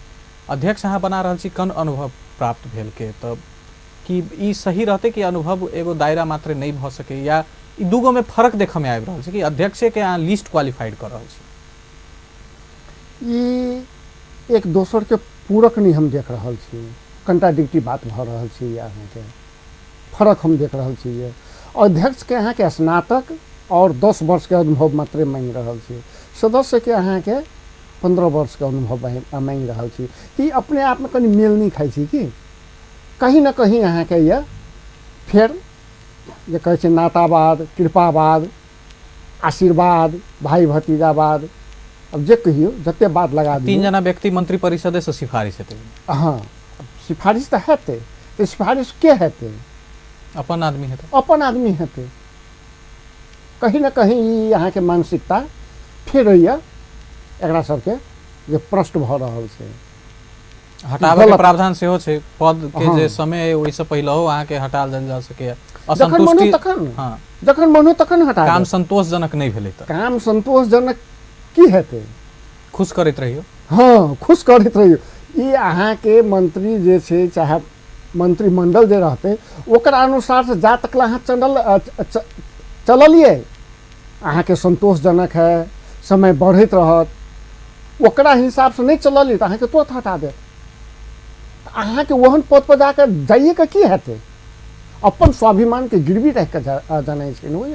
अध्यक्ष अहाँ बना रहल छी कन अनुभव प्राप्त भेल के, तऽ कि ई सही रहतै कि अनुभव एगो दायरा मात्र नहि भऽ सकै, या ई दूगो में फर्क देखऽ में आबि रहल छै कि अध्यक्षे के अहाँ लिस्ट क्वालिफाइड कऽ रहल छी? ई एक दोसर के पूरक नहि हम देख रहल छी, कंट्राडिक्टिव बात भऽ रहल छै। अहाँके फर्क हम देख रहल छी। अध्यक्ष के अहाँके स्नातक और 10 वर्ष के अनुभव मात्रे मांगि रहल छी, सदस्य के अहाँके 15 वर्ष के अनुभव मांगि रहल छी। ई अपने आप में कनि मेल नहि खाइ छै कि कहीं न कहीं अहाँके यह फेर जे कहै छै नातावाद, कृपावाद, आशीर्वाद, भाई भतीजावाद, अब जे कहियौ जते बात लगा 3 दियौ। जना व्यक्ति मंत्री परिषदे से सिफारिश हेतै। हाँ, सिफारिश तऽ हेतै, तऽ सिफारिश के हेतै? अपन आदमी हेतै। अपन आदमी हेतै। कहीं न कहीं ई अहाँके मानसिकता फेर यऽ एकरा सबके जे प्रश्न भऽ रहल छै। हटाबऽ के गलत। प्रावधान सेहो छै, पद के हाँ। जे समय है ओहिसँ पहिलहो अहाँके हटाल जा सकैए। जखन मन हो असंतुष्टि, तखन, हाँ, जखन मन हो तखन हटा काम देब। संतोषजनक नहि भेलै तऽ काम संतोषजनक की हेतै? खुश करैत रहियौ। हाँ, खुश करैत रहियौ। ई अहाँके मंत्री जे छै चाहे मंत्रिमंडल जे रहतै ओकरा अनुसार से जा तक अहाँ चललियै अहाँके संतोषजनक है, समय बढ़ैत रहत, ओकरा हिसाबसँ नहि चललियै तऽ अहाँके तुरंत हटा देत। अहाँके ओहन पद पर जाके जाइएके की हेतै? अपन स्वाभिमानके गिरवी राखिके जेनाइ छै ने। ओहि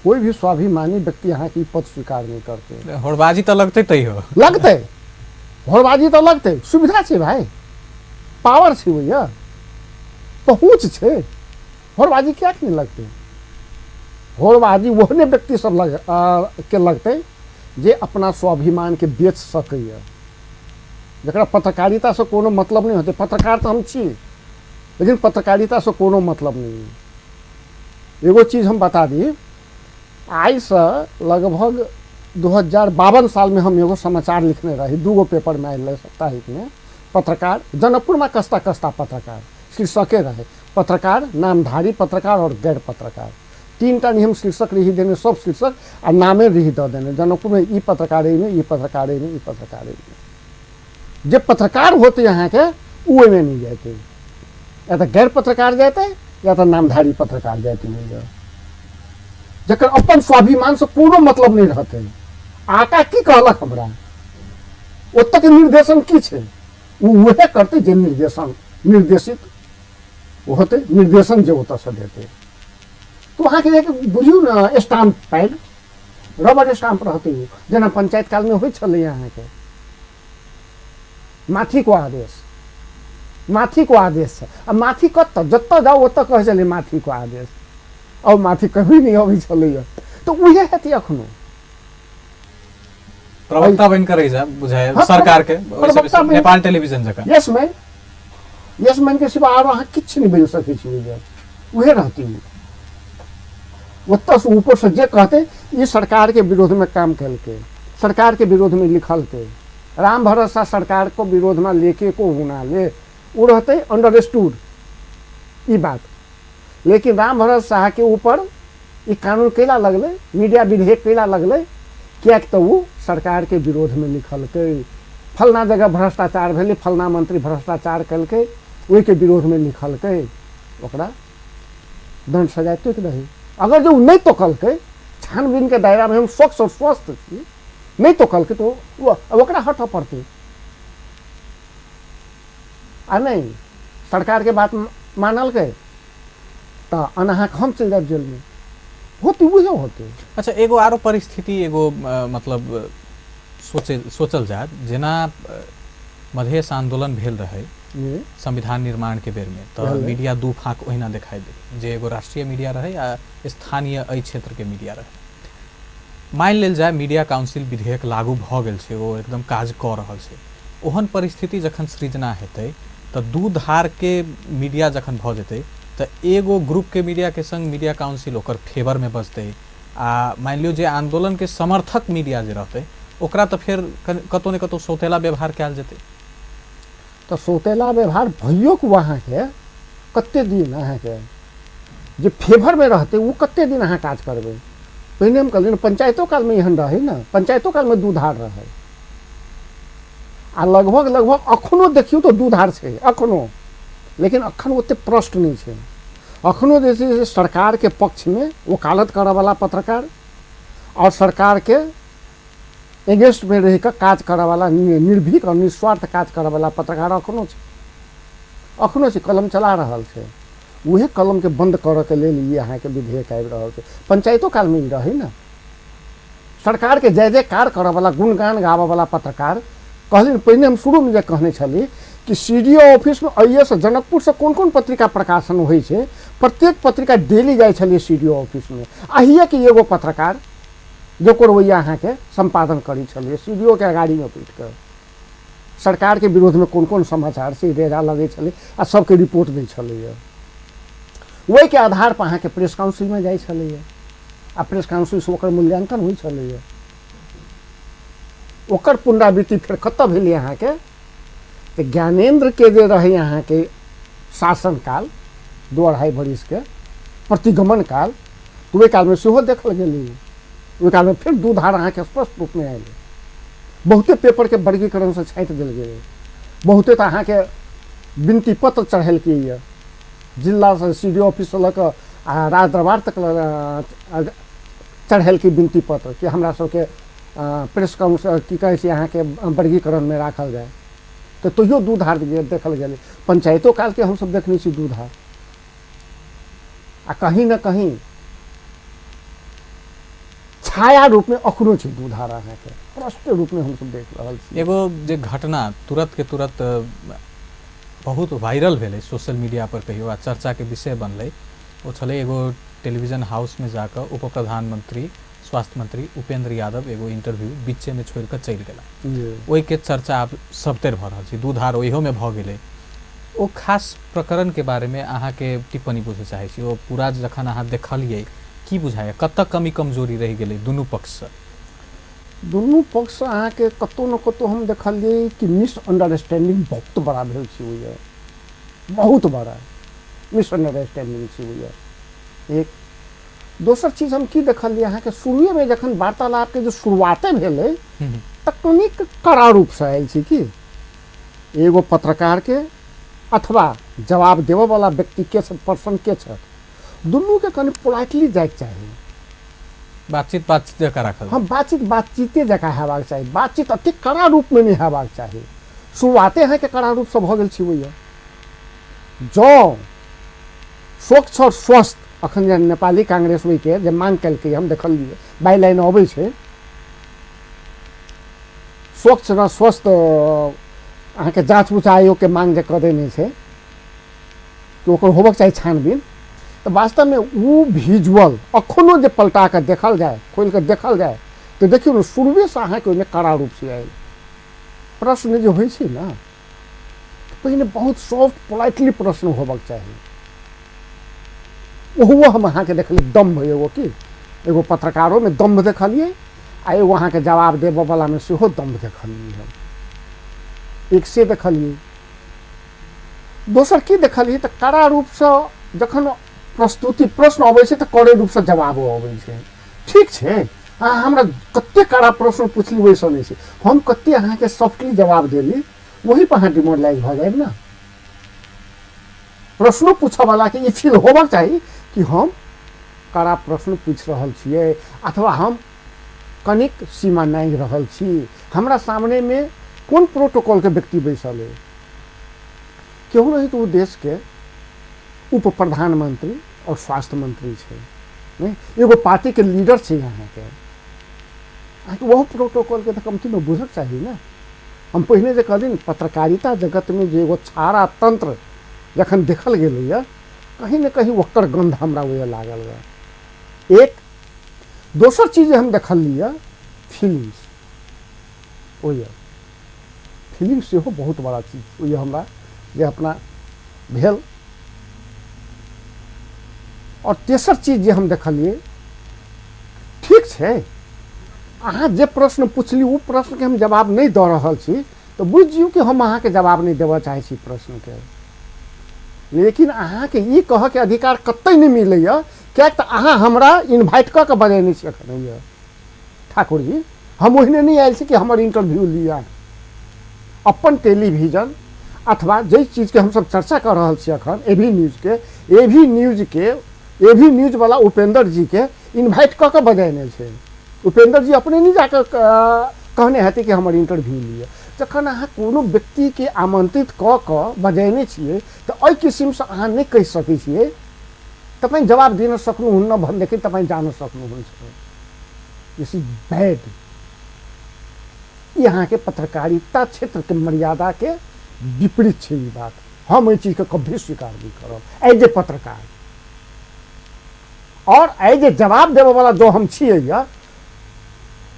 कोई भी स्वाभिमानी व्यक्ति अहाँके ई पद स्वीकार नहि करतै। होड़बाजी तऽ लगतै तैयो। लगतै, होड़बाजी तऽ लगतै। सुविधा छै भाय, पावर छै, भैया पहुँच छै, होड़बाजी किएक नहि लगतै? होड़बाजी ओहने व्यक्ति सब लग के लगतै जे अपना स्वाभिमानके बेच सकैए, जकरा पत्रकारितासँ कोनो मतलब नहि होतै। पत्रकार तऽ हम छी, लेकिन पत्रकारितासँ कोनो मतलब नहि। एगो चीज हम बता दी, आइसँ लगभग 2052 सालमे हम एगो समाचार लिखने रही, 2 गो पेपरमे आयल रहै साप्ताहिकमे। पत्रकार जनकपुरमा कस्ता कस्ता पत्रकार शीर्षके रहे, पत्रकार नामधारी पत्रकार और गैर पत्रकार, 3टा नियम शीर्षक रही देने, सब शीर्षक आ नामे रही दऽ देने, जनकपुरमे ई पत्रकार एहिमे, ई पत्रकार एहिमे, ई पत्रकार एहिमे। जे पत्रकार होते अहाँके ओ ओहिमे नहि जेतै, या तऽ गैर पत्रकार जेतै या तऽ नामधारी पत्रकार जेतै, ओहिमे जकर अपन स्वाभिमानसँ कोनो मतलब नहि रहतै। आका की कहलक हमरा, ओतऽ के निर्देशन की छै, ओ उएह करतै जे निर्देशन निर्देशित होतै, निर्देशन जे ओतऽसँ देतै। तऽ अहाँके एक बुझियौ ने स्टाम्प पैड, रबर स्टाम्प रहतै ओ, जेना पंचायत कालमे होइ छलै अहाँके माथिको आदेश, माथिको आदेश छै। आ माथि कतऽ, जतऽ जाउ ओतऽ कहै छलै माथिको आदेश, अब माथि कभी नहि अबै छलैया, तऽ उएह हेतै अखनो। प्रवक्ता बनि कऽ रहि जायब बुझाय हाँ, सरकार के ओहिसँ प्रवक्ता बेसी बनि- नेपाल टेलीविजन जकाँ। यस मैन, यस मैन के सिवा आरो अहाँ किछु नहि बनि सकै छी। ओहि उहे रहती, ओतऽसँ ऊपरसँ जे कहतै, ई सरकारके विरोधमे काम केलकै, सरकारके विरोधमे लिखलकै, राम भरोसा सरकारको विरोधमा लेखेको हुनाले ऊ रहतै अंडरस्टूड ई बात। लेकिन राम भरोसा शाहके ऊपर ई कानून कैला लगलै, मीडिया विधेयक कैला लगलै? किएक तऽ ओ सरकारके विरोधमे लिखलकै, फलना जगह भ्रष्टाचार भेलै, फलना मंत्री भ्रष्टाचार केलकै, ओहिके विरोधमे लिखलकै, ओकरा दंड सजाय तोकि दही। अगर जे ओ नहि तोकलकै, छानबीनके दायरामे हम स्वच्छ और स्वस्थ छी, नहि तोकलकै तऽ ओकरा हटऽ पड़तै। आ नहि सरकारके बात मानलकै तऽ अनाहक हम चलि जायब जेलमे, होतै उहे होतै। अच्छा, एगो आरो परिस्थिति एगो मतलब सोचे सोचल जाय, जेना मधेश आंदोलन भेल रहै संविधान निर्माण के बेर में, तऽ भेलै। मीडिया दू फाँक ओहिना देखाइ देलै, जे एगो राष्ट्रीय मीडिया रहै आ स्थानीय एहि क्षेत्र के मीडिया रहै। मानि लेल जाय मीडिया काउंसिल विधेयक लागू भऽ गेल छै, ओ एकदम काज कऽ रहल छै, ओहन परिस्थिति जखन सृजना हेतै तऽ दू धार के मीडिया जखन भऽ जेतै तऽ एगो ग्रुप के मीडिया के संग मीडिया काउंसिल ओकर फेवर में बजतै, आ मानि लियौ जे आंदोलन के समर्थक मीडिया जे रहतै ओकरा तऽ फेर कतौ ने कतौ सौतेला व्यवहार कयल जेतै। तऽ सौतेला व्यवहार भइयो के अहाँके कते दिन, अहाँके जे फेवरमे रहतै ओ कते दिन अहाँ काज करबै? पहिने हम कहलियै ने, पंचायतो कालमे एहन रहै ने, पंचायतो कालमे दू धार रहै, आ लगभग लगभग अखनो देखियौ तऽ दू धार छै अखनो, लेकिन अखन ओते प्रश्न नहि छै। अखनो जे छै से सरकारके पक्षमे वकालत करऽवला पत्रकार आओर सरकारके एगेंस्टमे रहि कऽ काज करऽवला, निर्भीक आओर निस्वार्थ काज करऽवला पत्रकार अखनो छै, अखनो छै, कलम चला रहल छै। उहे कलमके बन्द करऽके लेल ई अहाँके विधेयक आबि रहल छै। पंचायतो कालमे ई रहै ने, सरकारके जय जयकार करऽवला, गुणगान गाबऽवला पत्रकार। कहलियै पहिने हम शुरूमे जे कहने छली कि सी डी ओ ऑफिसमे अइएसँ जनकपुरसँ कोन कोन पत्रिका प्रकाशन होइ छै, प्रत्येक पत्रिका डेली जाइ छलियै सी डी ओ ऑफिसमे। अहिएके एगो पत्रकार जो कोरवैया अहाँके सम्पादन करै छलियै सी डी ओ के अगाड़ीमे बैठ कऽ, सरकारके विरोधमे कोन कोन समाचार छै रेजा लगै छलै आ सबके रिपोर्ट दै छलैए। ओहिके आधार पर अहाँके प्रेस काउंसिलमे जाइ छलैए आ प्रेस काउंसिलसँ ओकर मूल्यांकन होइ छलैए। ओकर पुनरावृत्ति फेर कतऽ भेलै अहाँके? तऽ ज्ञानेन्द्रके जे रहै अहाँके शासनकाल 2-2.5 बरिसके प्रतिगमन काल, तऽ ओहि कालमे सेहो देखल गेलै। ओहि कालमे फेर दू धार अहाँके स्पष्ट रूपमे आयल। बहुते पेपरके वर्गीकरणसँ छाँटि देल गेलै, बहुते तऽ अहाँके विनती पत्र चढ़ेलकै यऽ जिलासँ सी डी ओ ऑफिससँ लऽ कऽ आ राज दरबार तक चढ़ेलकै विनती पत्र कि हमरा सबके प्रेस काउंसिल की कहै छै अहाँके वर्गीकरणमे राखल जाय। तऽ तैयो दू धार देखल गेलै। पंचायतो कालके हमसब देखने छी दू धार, आ कहीं ने कहीं छाया रूपमे अखनो छै दूधार अहाँके प्रष्ट रूपमे हमसब देख रहल छी। एगो जे घटना तुरंत के तुरंत बहुत वायरल भेलै सोशल मीडिया पर कहियो आ चर्चा के विषय बनलै, ओ छलै एगो टेलीविजन हाउस में जाकऽ उप प्रधानमंत्री स्वास्थ्य मंत्री उपेंद्र यादव एगो इंटरव्यू बीचे में छोड़ि कऽ चलि गेला। ओहिके चर्चा आब सबतरि भऽ रहल छै, दूधार ओहियोमे भऽ गेलै। ओ खास प्रकरणके बारेमे अहाँके टिप्पणी बुझऽ चाहै छी, ओ पूरा जखन अहाँ देखलियै की बुझाइए, कतऽ कमी कमजोरी रहि गेलै दुनू पक्षसँ? दुनू पक्षसँ अहाँके कतहु ने कतहु हम देखलियै कि मिसअंडरस्टैंडिंग बहुत बड़ा भेल छै ओहिमे, बहुत बड़ा मिसअंडरस्टैंडिंग छै ओहिमे। एक दोसर चीज हम की देखलियै अहाँके शुरुएमे जखन वार्तालापके जे शुरुआते भेलै तऽ कनिक कड़ा रूपसँ आयल छै कि एगो पत्रकारके अथवा जवाब देबऽवला व्यक्तिके पर्सन के छथि, दुनूके कनि पोलाइटली जाइके चाही। बातचीत बातचीत जकाँ राखल। हाँ, बातचीत बातचीते जकाँ हेबाक चाही, बातचीत अतेक कड़ा रूपमे नहि हेबाक चाही। शुरुआते अहाँके कड़ा रूपसँ भऽ गेल छै ओहिमे। जँ स्वच्छ आओर स्वस्थ अखन जे नेपाली कांग्रेस ओहिके जे मांग केलकै, हम देखलियै बाइ लाइन अबै छै स्वच्छ र स्वस्थ अहाँके जाँच बुच आयोगके मांग जे कऽ देने छै कि ओकर होबक चाही छानबीन, तऽ वास्तवमे ओ विजुअल अखनो जे पलटा कऽ देखल जाय, खोलि कऽ देखल जाय तऽ देखियौ ने शुरुएसँ अहाँके ओहिमे कड़ा रूपसँ आयल प्रश्न जे होइ छै ने, पहिने बहुत सॉफ्ट पोलाइटली प्रश्न होबक चाही। ओहो हम अहाँके देखलियै दम्भ, एगो की एगो पत्रकारोमे दम्भ देखलियै आ एगो अहाँके जवाब देबऽवलामे सेहो दम्भ देखलियै हम, एक से देखलियै। दोसर की देखलियै तऽ कड़ा रूपसँ जखन प्रस्तुति प्रश्न अबै छै तऽ कड़े रूपसँ जवाबो अबै छै। ठीक छै, अहाँ हमरा कते कड़ा प्रश्न पुछली ओहिसँ नहि छै, हम कते अहाँके सॉफ्टली जवाब देली ओही पर अहाँ डिमोरलाइज भऽ जायब ने। प्रश्नो पूछऽवलाके ई फील होबक चाही कि हम कड़ा प्रश्न पूछि रहल छियै अथवा हम कनिक सीमा नाँघि रहल छी, हमरा सामनेमे कोन प्रोटोकॉलके व्यक्ति बैसल अइ। केहू नहीं तऽ ओ देशके उप प्रधानमंत्री और स्वास्थ्य मंत्री छै, नहि एगो पार्टीके लीडर छै। अहाँके अहाँके ओहो प्रोटोकॉलके तऽ कमतीमे बुझक चाही ने। हम पहिने जे कहली ने, पत्रकारिता जगतमे जे एगो छाड़ा तंत्र जखन देखल गेलैए, कहीं ने कहीं ओकर गंध हमरा ओहि लागल यऽ। एक दोसर चीज जे हम देखलियै फीलिंग्स, ओहि फीलिंग्स सेहो बहुत बड़ा चीज ओहि हमरा जे अपना भेल। और तेसर चीज जे हम देखलियै, ठीक छै अहाँ जे प्रश्न पुछली ओ प्रश्नके हम जवाब नहि दऽ रहल छी तऽ बुझि जियौ कि हम अहाँके जवाब नहि देबऽ चाहै छी प्रश्नके, लेकिन अहाँके ई कहऽके अधिकार कतहि नहि मिलैए, किएक तऽ अहाँ हमरा इन्वाइट कऽ कऽ बजेने छी एखन यऽ ठाकुर जी, हम ओहिने नहि आयल छी कि हमर इंटरव्यू लिअ। अपन टेलीविजन अथवा जाहि चीजके हमसब चर्चा कऽ रहल छी एखन एभी न्यूजके, एभी न्यूजके एभी न्यूजवला उपेंद्र जीके इन्वाइट कऽ कऽ बजेने छै। उपेंद्र जी अपने नहि जाकऽ कहने हेतै कि हमर इंटरव्यू लिअ। जखन अहाँ कोनो व्यक्तिके आमंत्रित कऽ कऽ बजेने छियै तऽ एहि किसिमसँ अहाँ नहि कहि सकै छियै तपाईँ जवाब दिन सक्नुहुन्न भनेदेखि तपाईँ जान सक्नुहुन्छ। This is bad. ई अहाँके पत्रकारिता क्षेत्रके मर्यादाके विपरीत छै ई बात। हम एहि चीजके कभी स्वीकार नहि करब एज ए पत्रकार, और एज ए जवाब देबऽवला जो हम छियै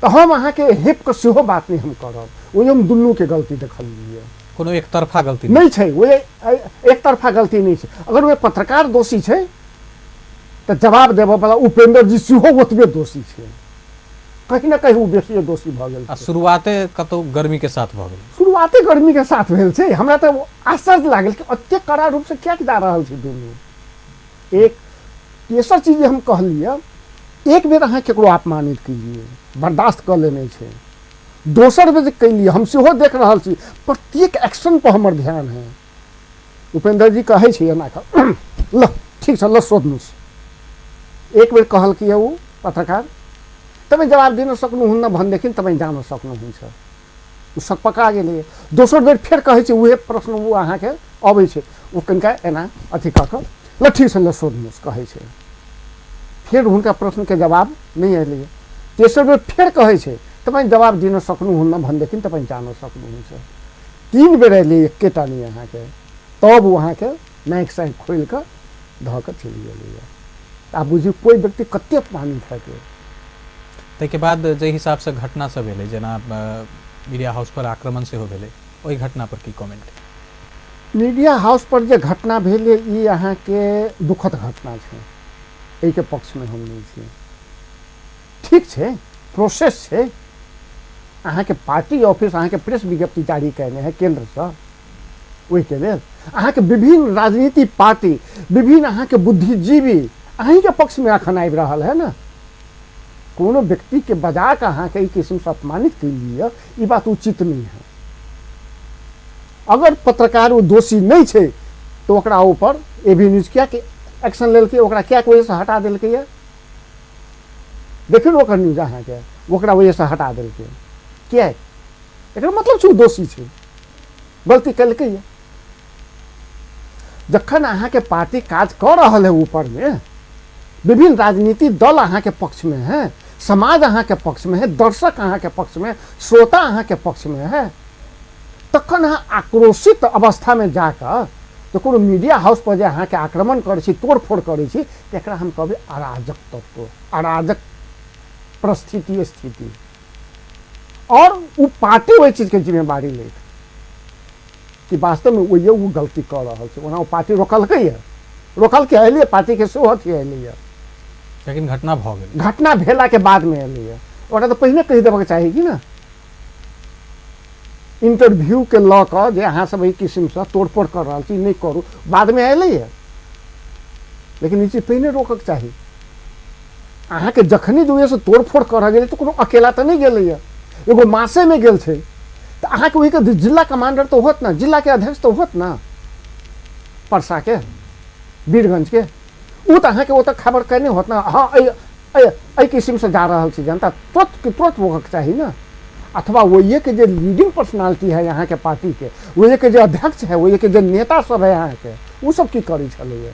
तऽ हम अहाँके हेपके सेहो बात नहि हम करब। ओहि हम दुनूके गलती देखलियै, कोनो एकतरफा गलती नहि छै, ओहि एकतरफा गलती नहि छै। अगर ओहि पत्रकार दोषी छै तऽ जवाब देबऽवला उपेंद्र जी सेहो ओतबे दोषी छै, कहीं ने कहीं ओ बेसिए दोषी भऽ गेल। आ शुरुआते कतौ गर्मी के साथ भऽ गेल, शुरुआते गर्मी के साथ भेल छै। हमरा तऽ आश्चर्य लागल कि एतेक कड़ा रूपसँ किएक जा रहल छै दुनू। एक तेसर चीज जे हम कहलियै, एक बेर अहाँ केकरो अपमानित केलियै बर्दाश्त कऽ लेने छै, दोसर बेर जे केलियै हम सेहो देख रहल छी, प्रत्येक एक्शन पर हमर ध्यान है। उपेंद्र जी कहै छै एना कऽ ल ठीक छै ल सोध्नुहोस्, एक बेर कहलकै ओ पत्रकार, तपाईँ जवाब दिन सक्नुहुन्न भनेदेखि तपाईँ जान सक्नुहुन्छ, ओ सकपका गेलै। दोसर बेर फेर कहै छै उहे प्रश्न ओ अहाँके अबै छै, ओ कनिका एना अथी कऽ कऽ ल ठीक छै ल सोध्नुहोस् कहै छै, फेर हुनका प्रश्नके जवाब नहि एलैए। तेसर बेर फेर कहै छै तपाईँ जवाब दिन सक्नुहुन्न भनेदेखि तपाईँ जान सक्नुहुन्छ। 3 बेर अयलै एकेटा नहि अहाँके, तब ओ अहाँके माइक साइक खोलि कऽ धऽ कऽ चलि गेलैए। आब बुझियौ कोइ व्यक्ति कते अपमानित हेतै। ताहिके बाद जाहि हिसाबसँ घटना सब भेलै, जेना मीडिया हाउस पर आक्रमण सेहो भेलै, ओहि घटना पर की कमेंट? मीडिया हाउस पर जे घटना भेलै ई अहाँके दुखद घटना छै, एहिके पक्षमे हम नहि छी। ठीक छै, प्रोसेस छै, अहाँके पार्टी ऑफिस अहाँके प्रेस विज्ञप्ति जारी कयने है केन्द्रसँ, ओहिके लेल अहाँके विभिन्न राजनीतिक पार्टी, विभिन्न अहाँके बुद्धिजीवी अहीँके पक्षमे एखन आबि रहल है ने। कोनो व्यक्तिके बजा कऽ अहाँके एहि किसिमसँ अपमानित कयलियै, ई बात उचित नहि है। अगर पत्रकार ओ दोषी नहि छै तऽ ओकरा ऊपर ए बी न्यूज किया एक्शन लेलकै, ओकरा किया वजहसँ हटा देलकैए? देखियौ ओकर न्यूज अहाँके, ओकरा वजहसँ हटा देलकै किया? एकर मतलब छै ओ दोषी छै, गलती केलकैए। जखन अहाँके पार्टी काज कऽ रहल है ऊपरमे, विभिन्न राजनीतिक दल अहाँके पक्षमे है, समाज अहाँके पक्षमे है, दर्शक अहाँके पक्षमे, श्रोता अहाँके पक्षमे है, तखन अहाँ आक्रोशित अवस्थामे जाकऽ तऽ कोनो मीडिया हाउस पर जे अहाँके आक्रमण करै छी, तोड़फोड़ करै छी, तऽ एकरा हम कहबै अराजक तत्व, अराजक परिस्थिति स्थिति। और ओ पार्टी ओहि चीजके जिम्मेवारी लैत कि वास्तवमे ओहि ओ गलती कऽ रहल छै। ओना ओ पार्टी रोकलकैए, रोकलकै अयलियै, पार्टीके सेहो अथी अयलैए, लेकिन घटना भऽ गेलै। घटना भेलाके बादमे अयलैए, ओकरा तऽ पहिने कहि देबऽके चाही कि ने। इंटरव्यूके लऽ कऽ जे अहाँ सब एहि किसिमसँ तोड़फोड़ कऽ रहल छी, नहि करू, बादमे अयलैए, लेकिन ई चीज पहिने रोकऽके चाही। अहाँके जखनी जे तोड़फोड़ करऽ गेलै तऽ कोनो अकेला तऽ नहि गेलैए, एगो मासेमे गेल छै, तऽ अहाँके ओहिके जिला कमांडर तऽ होत ने, जिलाके अध्यक्ष तऽ होत ने, परसाके, वीरगंजके, ओ तऽ अहाँके ओतऽ खबर केने होत ने, हँ एहि किसिमसँ जा रहल छै जनता, तुरंत के तुरंत रोकऽके चाही ने। अथवा ओहिके जे लीडिंग पर्सनालिटी है अहाँके पार्टीके, ओहिके जे अध्यक्ष है, ओहिके जे नेता सब है अहाँके, ओ सब की करै छलैए?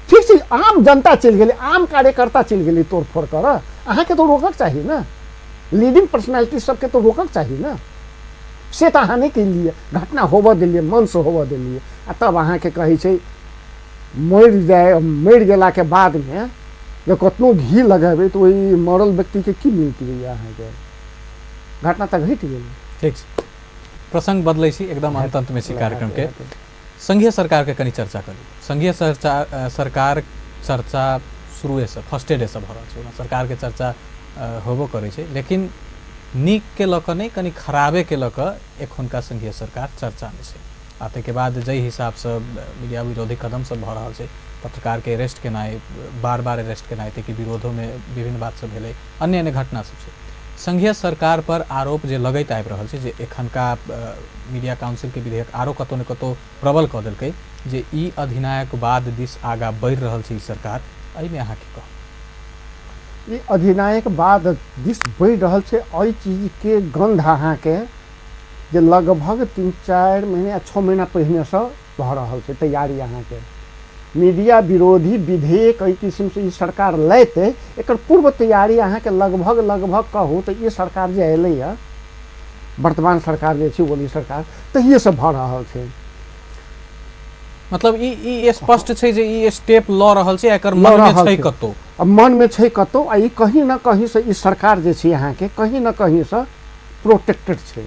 ठीक छै, आम जनता चलि गेलै, आम कार्यकर्ता चलि गेलै तोड़फोड़ करऽ, अहाँके तऽ रोकऽके चाही ने, लीडिंग पर्सनालिटी सबके तऽ रोकऽके चाही ने। से तऽ अहाँ नहि केलियै, घटना होबऽ देलियै, मनसँ होबऽ देलियै, आ तब अहाँके कहै छै मरि जाय, मरि गेलाके बादमे जब कतनो घी लगेबै तऽ ओहि मरल व्यक्तिके की मिलतै? अहाँके घटना तऽ घटि गेलै। ठीक छै, प्रसङ्ग बदलै छी, एकदम अंत अंतमे छी कार्यक्रमके। संघीय सरकारके कनि चर्चा करी। संघीय सरकार चर्चा शुरुएसँ फर्स्टे डेसँ भऽ रहल छै। ओना सरकारके चर्चा होबो करै छै, लेकिन नीकके लऽ कऽ नहि, कनि खराबेके लऽ कऽ एखुनका संघीय सरकार चर्चामे छै। आ ताहिके बाद जाहि हिसाबसँ मीडिया विरोधी कदम सब भऽ रहल छै, पत्रकारके अरेस्ट केनाइ, बार बार अरेस्ट केनाइ, ताहिके विरोधोमे विभिन्न बात सब भेलै, अन्य अन्य घटना सब छै। संघीय सरकार पर आरोप जे लगैत आबि रहल छै जे एखनका मीडिया काउंसिलके विधेयक आरो कतौ ने कतौ प्रबल कऽ देलकै जे ई अधिनायकवाद दिस आगाँ बढ़ि रहल छै ई सरकार, एहिमे अहाँ की कहब? ई अधिनायकवाद दिस बढ़ि रहल छै, एहि चीजके गन्ध अहाँके जे लगभग 3-4 महीना या 6 महीना पहिनेसँ भऽ रहल छै तैयारी। अहाँके मीडिया विरोधी विधेयक एहि किसिमसँ ई सरकार लेतै, एकर पूर्व तैयारी अहाँके लगभग लगभग कहू तऽ ई सरकार जे अयलैए, वर्तमान सरकार जे छै ओली सरकार, तहिएसँ भऽ रहल छै। मतलब ई स्पष्ट छै जे ई स्टेप लऽ रहल छै, एकर मनमे छै कतौ, मनमे छै कतौ, आ ई कहीं न कहींसँ ई सरकार जे छै अहाँके कहीं न कहींसँ प्रोटेक्टेड छै,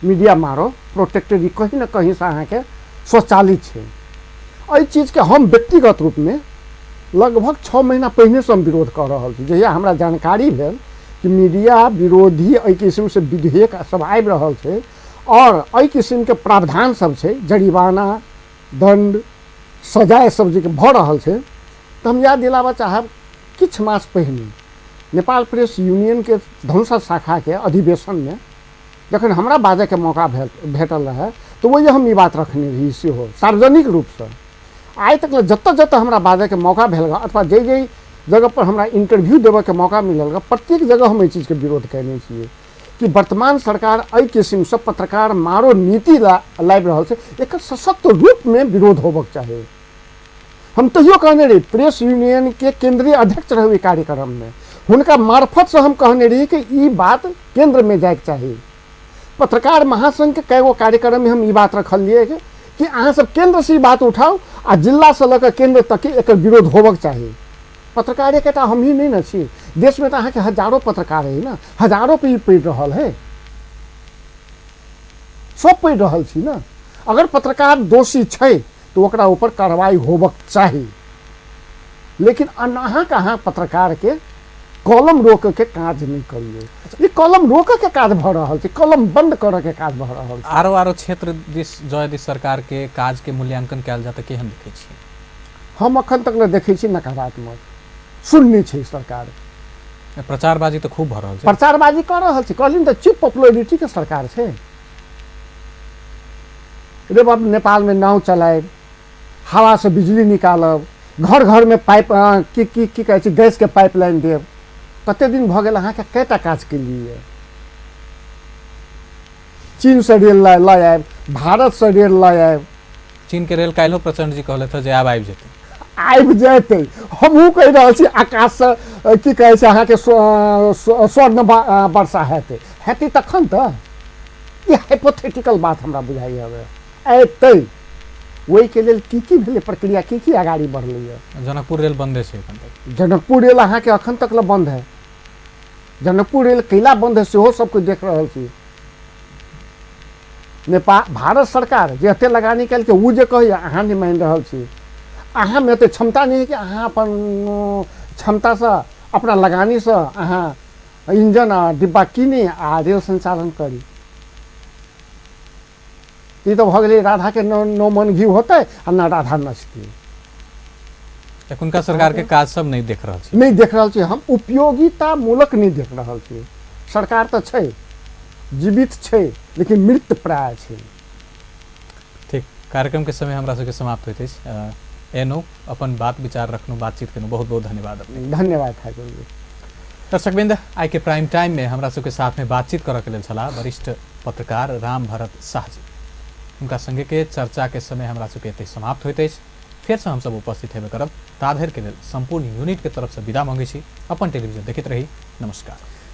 मीडिया मारो प्रोटेक्टेड, ई कहीं न कहींसँ अहाँके स्वचालित छै। एहि चीजके हम व्यक्तिगत रूपमे लगभग 6 महीना पहिनेसँ हम विरोध कऽ रहल छी। जहिया हमरा जानकारी भेल कि मीडिया विरोधी एहि किसिमसँ विधेयक सब आबि रहल छै और एहि किसिमके प्रावधान सब छै, जरिमाना, दंड, सजाय सब जे भऽ रहल छै, तऽ हम याद दिलाबऽ चाहब किछु मास पहिने नेपाल प्रेस यूनियनके धनुषा शाखाके अधिवेशनमे जखन हमरा बाजैके मौका भेटल रहै तऽ ओहि हम ई बात रखने रही सेहो सार्वजनिक रूपसँ। आइ तक जतऽ जतऽ हमरा बाजैके मौका भेल अथवा जाहि जाहि जगह पर हमरा इंटरव्यू देबऽके मौका मिलल, प्रत्येक जगह हम एहि चीजके विरोध कयने छियै कि वर्तमान सरकार एहि किसिमसँ पत्रकार मारो नीति लाबि रहल छै, एकर सशक्त रूपमे विरोध होबऽके चाही। हम तहियो कहने रही, प्रेस यूनियन के केंद्रीय अध्यक्ष रहे ओहि कार्यक्रम में, हुनका मार्फत से हम कहने रही कि ई बात केंद्र में जायके चाही। पत्रकार महासंघ के कएगो कार्यक्रम में हम ई बात रखलिए कि अहाँ सब केंद्र से ई बात उठाउ आ जिला से लऽ कऽ केंद्र तक एकर विरोध होबक चाही। पत्रकार एकटा हम ही नहीं न छी, देश में तो अहाँके हजारों पत्रकार है ना, हजारों पे ई पड़ि रहल है, सब पढ़ि रहल छी ना। अगर पत्रकार दोषी छै तो ओकरा ऊपर कार्रवाई होबक चाही, लेकिन अहाँ अहाँ पत्रकार के कलम रोक के काज नहीं करियो। ई कलम रोक के काज भऽ रहल छै, कलम बंद करऽ के काज भऽ रहल छै। आरो आरो क्षेत्र दिस जँ यदि सरकार के काज के मूल्यांकन कयल जाय तऽ केहन देखै छियै? हम अखन तक ने देखै छी नकारात्मक, शून्य छै सरकार। प्रचारबाजी तऽ खूब भऽ रहल छै। प्रचारबाजी कऽ रहल छै, कहलिन तऽ चीप पॉपुलरिटी के सरकार छै। रे बाप, नेपाल में नाव चलायब, हवा से बिजली निकालब, घर घर में पाइप की की की कहै छै गैस के पाइपलाइन देब। कते दिन भऽ गेल अहाँके कएटा काज केलियै? चीन से रेल लऽ आयब, भारत से रेल लऽ आयब। चीन के रेल काल्हिो प्रचंड जी कहलथि जे आब आबि जेतै। आबि जेतै, हमहूँ कहि रहल छी आकाश से की कहै छै अहाँके स्वर्ण वर्षा हेतै, हेतै तखन तऽ। ई हाइपोथेटिकल बात हमरा बुझाइए हवे। एतै ओहिके लेल की की भेलै प्रक्रिया, की की अगाड़ी बढ़लैए? जनकपुर रेल बंदे छै एखन तक। जनकपुर रेल अहाँके अखन तक लए बंद है। जनकपुर रेल कैला बंद है सेहो सब कुछ देख रहल छी। नेपाल भारत सरकार जे एते लगानी केलकै ओ जे कहैए अहाँ नहि मानि रहल छी, अहाँमे एते क्षमता नहि है कि अहाँ अपन क्षमतासँ अपना लगानीसँ अहाँ इंजन आ डिब्बा कीनी आ रेल संचालन करी। ई तऽ भऽ गेलै राधाके 9 मन घी होतै आ न राधा नचती। एखुनका सरकार के काज सब नहीं देख रहल छी। नहीं देख रहल छी हम, उपयोगिता मूलक नहीं देख रहल छी। सरकार तऽ छै, जीवित छै, लेकिन मृत प्राय छै। ठीक, कार्यक्रम के समय हमरा सबके समाप्त होइत अछि। एनो अपन बात विचार रखनु, बातचीत केलहुँ, बहुत बहुत धन्यवाद अपने। धन्यवाद ठाकुर जी। दर्शकवृंद, आइ के प्राइम टाइम में हमरा सबके साथ में बातचीत करऽ के लेल छलाह वरिष्ठ पत्रकार राम भरत शाह जी। हुनका संगे के चर्चा के समय हमरा सबके एतहि समाप्त होइत अछि। फेर से हमसब उपस्थित हेबे करब, ताधरि के लेल संपूर्ण यूनिट के तरफ से विदा मांगै छी। अपन टेलीविजन देखैत रही। नमस्कार।